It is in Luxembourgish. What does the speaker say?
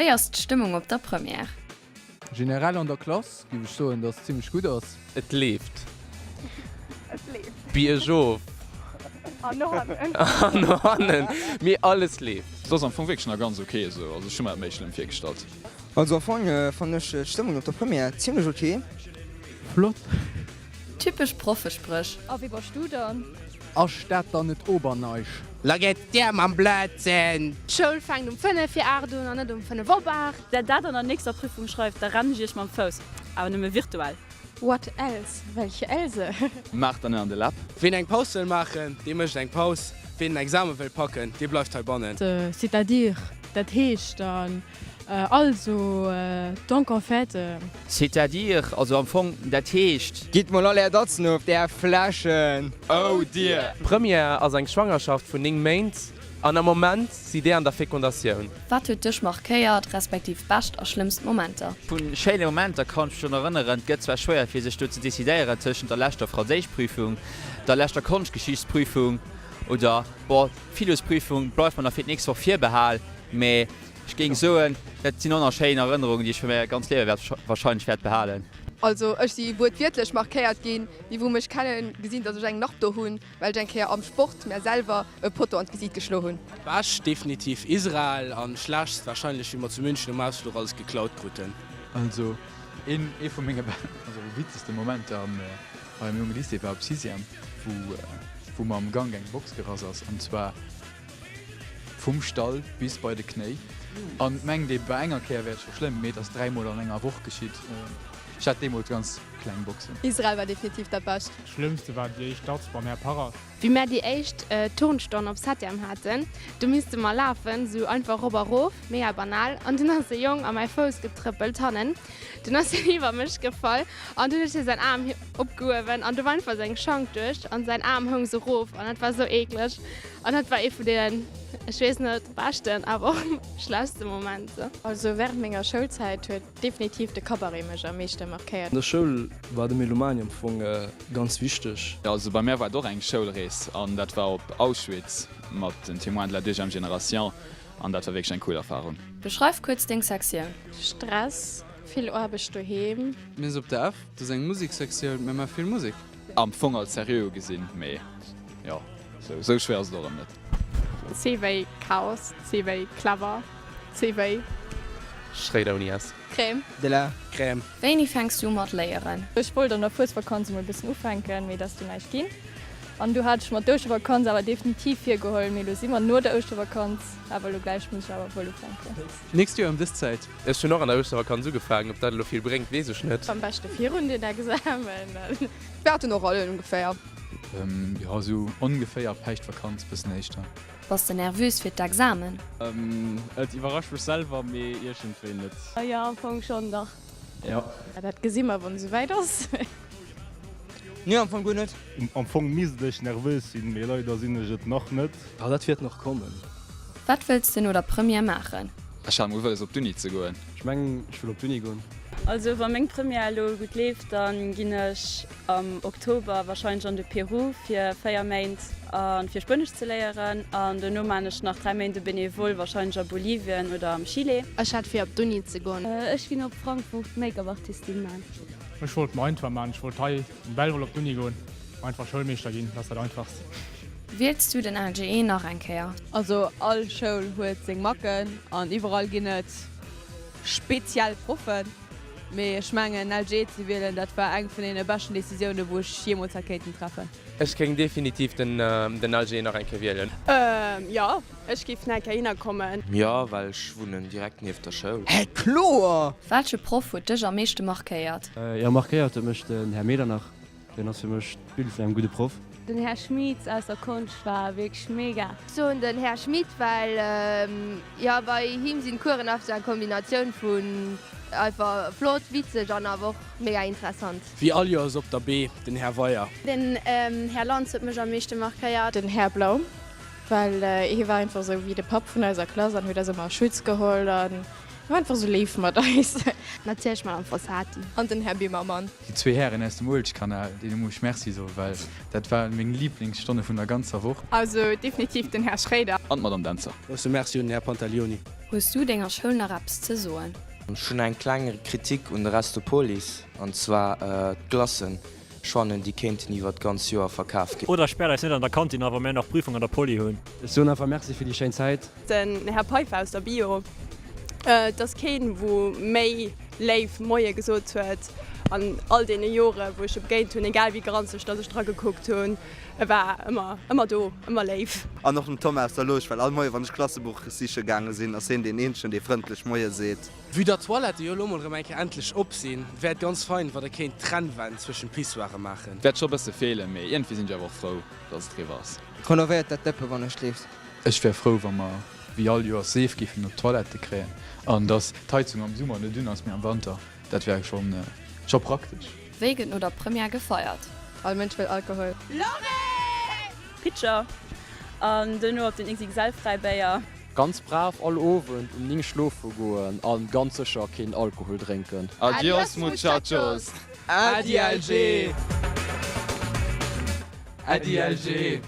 Wéi ass d'Stëmmung op der Première? Generell an der Klass giff ech soen dass zimlech gutt ass. Et leeft. Biergof. An no hannen. Mee alles leeft. Et ass am Fong wierklech nach ganz ok esou, also ech hu mer et méi schlëmm virgestallt. Also am Fong fannen ech d'Stëmmung op der Première zimlech ok. Flott. Typesch Proffespréch. A wie bass du dann? Asch dat dann net Oberneisch? La geet dir mam Blödsinn! D'Schoul fänkt um 5 vir 8 un an net um 5 op 8. Der dat an der nächster Prüfung schreift, da rennen ech iech mam Fouss, awer nëmme virtuell. What else? Welche Else? Maacht der net an de Läpp. Ween eng Paus wëll maachen, dee mécht eng Paus. Ween den Examen wëll packen, dee bleift heibannen. C'est-à-dire, dat heescht dann, also, donc en fait. C'est-à-dire, also am Fong, dat heescht. Gitt mol all är Datzen of, där Fläschen! Oh dear! D'Première ass eng Schwangerschaft vun 9 Méint an am Moment si déi an der Fekondatioun. Wat huet dech markéiert, respektiv bescht a schlëmmst Momenter? Vu schéine Momenter kann ech mech drun erënneren. Et gëtt zwar schwéier fir sech do ze decidéieren tëschent der leschter Franséischprüfung, der leschter Konschtgeschichtsprüfung oder, bon, d'Philosprüfung bleift mer nach fir d'nächst Woch virbehal, mee ech géing soen, dat sinn och nach schéin Erënnerungen, déi ech fir mäi ganz Liewe wäert wahrscheinlech wäert behalen. Also ech si wuertwiertlech markéiert ginn. Déi wou mech kennen, gesinn dass ech eng Narb do hunn, well ech eng Kéier am Sport mär selwer e Potto an d'Gesiit geschlo hunn. Bescht definitiv Israel an schlechtst wahrscheinlech wéi mer zu München um Ausfluch alles geklaut kruten. Also een ee vu menge also witzegste Momenter am hei am jonge Lycée war op Sixième, wou wou mer am Gank eng Box gerass ass an zwar vum Stall bis bei de Knéi. An mengt ee bei enger Kéier wär et scho schlëmm, mee et ass dräimol an enger Woch geschitt. Ech hat deemools ganz kleng Boxen. Israel war definitiv dat bescht. Schlëmmste war déi éischt Datz beim Här Parras. Wéi mär déi éischt Turnstonn op Septième haten, du misste mer lafen, sou einfach rop a rof, mega banal, an dunn ass e Jong a mäi Fouss getrëppelt hannen, dunn ass hien iwwer mech gefall an dunn huet hie säin Aarm opgehuewen an do war einfach seng Schank duerch an säin Aarm houng sou rof an dat war sou eekleg an dat war ee vun deenen, ech weess net, beschten awer och schlechtste Momenter. Also während menger Schoulzäit huet definitiv de Cabaret mech am meeschte markéiert. An der Schoul war de Melomanie am Fong ganz wichteg. Also bei mär war et och eng Schoulrees an dat war op Auschwitz mat den Témoins de la deuxième génération an dat war wierklech eng cool Erfahrung. Beschreif kuerz deng Sektioun. Stress, vill Aarbecht doheem. Mir si op der F, dat ass eng Musiksektioun, mir maache vill Musek. Am Fong als seriö ugesinn, mee jo, sou schwéier ass et och erëm net. C wéi Chaos, C wéi clever, C wéi. Schréit ouni S. Crème. De la Crème. Wéini fänks du u mat léieren? Ech wollt an der Fuesvakanz emol e bëssen ufänken, mee et ass du näischt ginn. An du hat ech mer d'Ouschtervakanz awer definitiv virgeholl, mee elo si mer no der Ouschtervakanz, awer elo gläich muss ech awer wuel ufänken. D'nächst Joer ëm dës Zäit. Ech hunn och an der Ouschtervakanz ugefaangen. Ob dat elo vill bréngt, weess ech net. Am beschte virun den Examen. Wäerten och all ongeféier. Jo, esou ongeféier Päischtvakanz, bëssen éischter. Bass de nervös fir d'Examen? Et iwwerrascht mech selwer, mee iergendwéi net. Jo, am Fong schonn, dach. Jo. Dat gesi mer, wann esou wäit ass. Nee, am Fong guer net. Am Fong misst ech nervös sinn, mee leider sinn ech et nach net. Ah, dat wäert nach kommen. Wat wëlls de no der Première maachen? Ech hat mol wëlles op d'Uni ze goen. Ech mengen, ech wëll op d'Uni goen. Also wa meng Première elo gutt leeft, da ginn ech am Oktober wahrscheinlech an de Peru fir 4 Méint a fir Spuenesch ze léieren an dono maan ech nach 3 Méint e Bénévole wahrscheinlech a Bolivien oder am Chile. Ech hat fir op d'Uni ze goen. Ech ginn op Frankfurt Make-up Artistin maan. Ech wollt mer einfach maan, ech wollt hei um Belval op d'Uni goen, einfach Schoulmeeschter ginn, dat ass dat einfachst. Wiels du den LGE nach eng Kéier? Also all Schoul huet seng Macken an iwwerall ginn et speziell Proffen, mee ech mengen LGE ze wielen, dat war eng vun deene beschten Decisiounen wou ech jeemools hätt kéinten treffen. Ech géing definitiv den LGE nach eng Kéier wielen. Jo, ech géif nach eng Kéier hinner kommen. Jo, well ech wunnen direkt nieft der Schoul. Hä, kloer! Welche Proff huet dech am meeschte markéiert? Jo, markéiert huet mech den Här Medernach. Hien ass fir mech d'Bild vun engem gudde Proff. Den Här Schmit aus der Konscht war wierklech mega. Ech soen den Här Schmit, well jo bei him sinn d'Coursen einfach sou eng Kombinatioun vun einfach flott, witzeg an awer och mega interessant. Wéi all Joers op der B, den Här Weyer. Den Här Lantz huet mech am meeschte markéiert. Den Här Blaum, well hie war einfach sou wéi de Papp vun eiser Klass an huet eis ëmmer a Schutz geholl an war einfach sou léif mat eis. Natierlech d'Madame Fossati. An den Här Bimmermann. Déi zwee Hären aus dem Uelzechtkanal, deene muss ech Merci soen, well dat waren meng Lieblingsstonne vun der ganzer Woch. Also definitiv den Här Schréider. An d'Madame Dentzer. Grousse Merci un den Här Pantaleoni. Hues du denger Schoul nach eppes ze soen? Ech hunn eng kleng Kritik un de Restopolis, an zwar d'Glacen. Ech fannen déi kéinten iwwer d'ganz Joer verkaf ginn. Oder späert eis net an der Kantin a wa mär nach Prüfung an der Poly hunn. Ech soen einfach Merci fir déi schéin Zäit. Den Här Peiffer aus der Bio, Et ass keen, wou méi léif Moie gesot huet an all deene Jore wou ech e begéint hunn, egal wéi granzeg dass ech dra gekuckt hunn, e war ëmmer, ëmmer do, ëmmer léif. An och dem Thomas aus der Loge, well all Moie wann ech Klassebuch siche gaange sinn, ass hien deen eenzegen, dee frëndlech Moie seet. Vue datt d'Toilettë jo elo mol erëm eng Kéier endlech op sinn, wär et ganz fein, wa der kéint Trennwänn zwëschen d'Pissoiren maachen. Wäert scho bësse feelen, mee iergendwéi sinn ech awer och frou, dass et eriwwer ass. Renovéiert dat Dëppe wann ech leeft. Ech wär frou, wa mer wéi all Joers Seef géifen op d'Toilette kréien an dass d'Heizung am Summer net un ass, mee am Wanter. Dat wär scho praktesch. Wéi gëtt no der Première gefeiert? All Mënsch wëll Alkohol. Pitcher an duerno op den XXL Fräibéier. Ganz brav all Owend um 9 schlofe goen an ganz sécher keen Alkohol drénken. Adios muchachos! Äddi LG! Äddi LG!